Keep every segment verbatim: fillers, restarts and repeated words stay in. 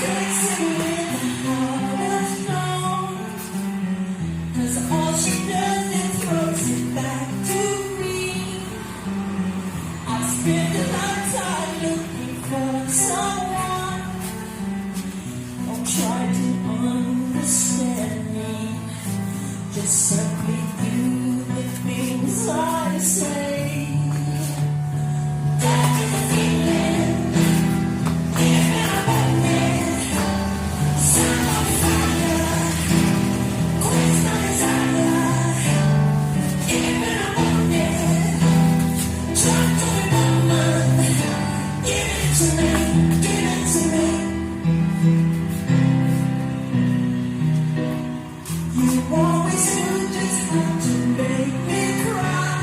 Fix it with a heart of stone. 'Cause all she does is throws it back to me. I spend a lifetime looking for someone who'll try to understand me. Just simply do the things I say. That is the feeling. If I want it, set on fire. Quench my desire. If I want it, try to be woman. Give it to me, give it to me. You always knew just how to make me cry.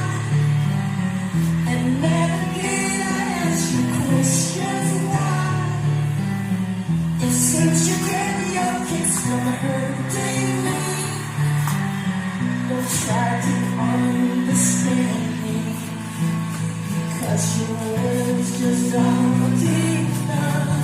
And never did I ask you questions why. It seems you get your kicks from hurting me. Don't try to understand me. 'Cause your words just aren't enough.